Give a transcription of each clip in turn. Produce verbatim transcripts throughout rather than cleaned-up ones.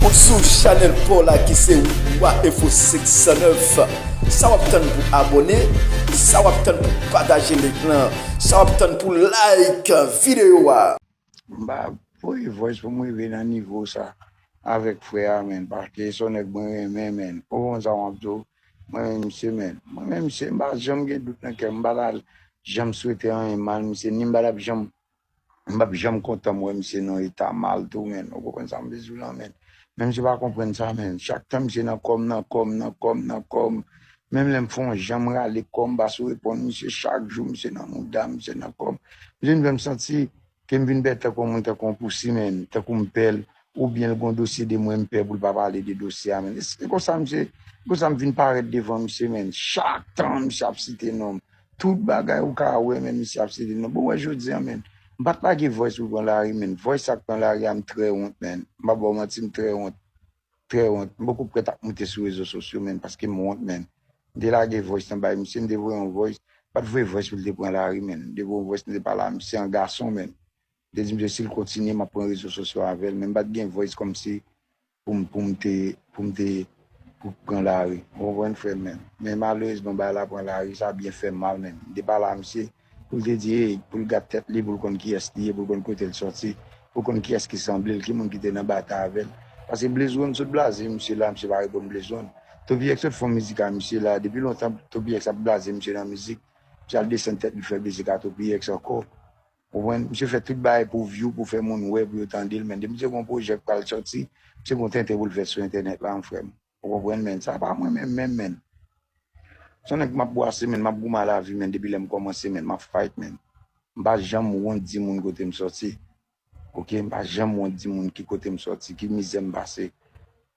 Ou sou chanèl pa w la ki se Wa Enfo senk san nèf. Sa w ap tann pou abòne? Sa w ap tann pou pataje link lan? Sa w ap tann pou like videyo a? M pa voye voice pou m rive nan nivo sa avèk frè a, menn, paske se yon nèg mwen renmen, menn. Ou konn sa m ap di w? Mwen menm, misye, menn. Mwen menm, misye, m pa janm gen dout nan kè m. M pa ta janm swete anyen mal misye, ni m pa t ap janm m p ap janm kontan m wè misye nan eta mal tou, menn. Ou konprann sa m vle di w lan, menn? Men misye pa konprann sa, menn. Chak tan misye nan kò m, nan kò m, nan kò m, nan kò m. Menm lè m fè yon jan m rale kò m, m pa sou reponn misye, chak jou misye nan mouda m, misye nan kò m. Misye vin fè m santi ke m vin pè tankou yon moun, tankou yon pousi, menn, tankou m pè l, oubyen l gen yon dosye de mwen, m pè pou l pa pale de dosye a, menn. E se konsa misye, konsa m vin parèt devan misye, menn. Chak tan misye ap site non m. Tout bagay ou ka wè, menn, misye ap site non. Bon, wè jodi a, menn, m pa t lage voice pou pran lari, menn. Voice sa k pran lari a, m trè wont, menn. M pa ba w manti, m trè wont. Trè wont. M poko prèt ap moute sou rezo sosyo, menn, paske m wont, menn. M te lage voice lan bay misye, m te voye yon voice. M pa t voye voice pou l te pran lari, menn. M te voye yon voice, m te pale a misye an gason, menn. M te di misye si l kontinye, m ap pran rezo sosyo avè l, men m pa t gen voice kòmsi pou m, pou m te, pou m te, pou pran lari. Ou konprann, frè m, menn? Men malerezman, bagay la pran lari, sa byen fè m mal, menn. M te pale a misye, pou l te di, hey, pou l gad tèt li, pou l konn kiyès li ye, pou l konn kote l sòti, pou l konn kiyès ki sanble l, ki moun ki te nan batay avè l. Paske Blaze One sot blaze misye la, misye pa reponn Blaze One. Toby X sot fè yon mizik a misye la, depi lontan Toby X ap blaze misye nan mizik, misye al desann tèt li fè mizik a Toby X ankò. Ou konprann? Misye fè tout bagay pou view, pou fè moun wè, pou yo tande l, men depi misye gen yon pwojè k pral sòti, misye gen yon tenten pou l fè sou entènèt la, frè m. Ou konprann, menn? Sa pa mwen menm, menm, menn. Se yon nèg m ap bwase, menn, m ap goumen a lavi, menn, depi lè m kòmanse, menn, m ap fight, menn. M pa janm wont di moun kote m sòti. Oke, m pa janm wont di moun ki kote m sòti, ki mizè m pase,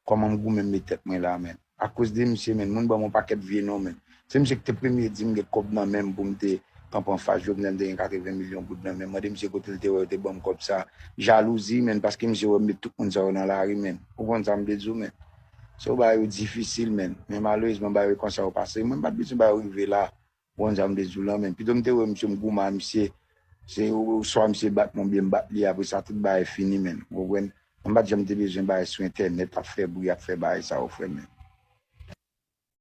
kòman m goumen m met tèt mwen la, menn. Akoz de misye, menn, moun ban m yon pakèt vye non, menn. Se misye ki te premye di m gen kòb nan men m pou m te kanpe anfas Jovenel, m te gen katreven milyon goud nan men m. Mande misye kote l te wè yo te ban m kòb sa. Jalouzi, menn, paske misye wè m met tout moun sa yo nan lari, menn. Ou konn sa m vle di w, menn. Se yon bagay yo difisil, menn. Men malerezman, bagay yo konsa yo pase. Mwen, m pa t bezwen bagay yo rive la. Ou konn sa m vle di w lan, menn. Pito m te wè misye, m goumen a misye. Se swa misye bat mwen oubyen m bat li, apre sa, tout bagay fini, menn. Ou konprann? Mwen pa t janm te bezwen bagay sou entènèt, ap fè bri, ap fè bagay sa yo, frè m, menn.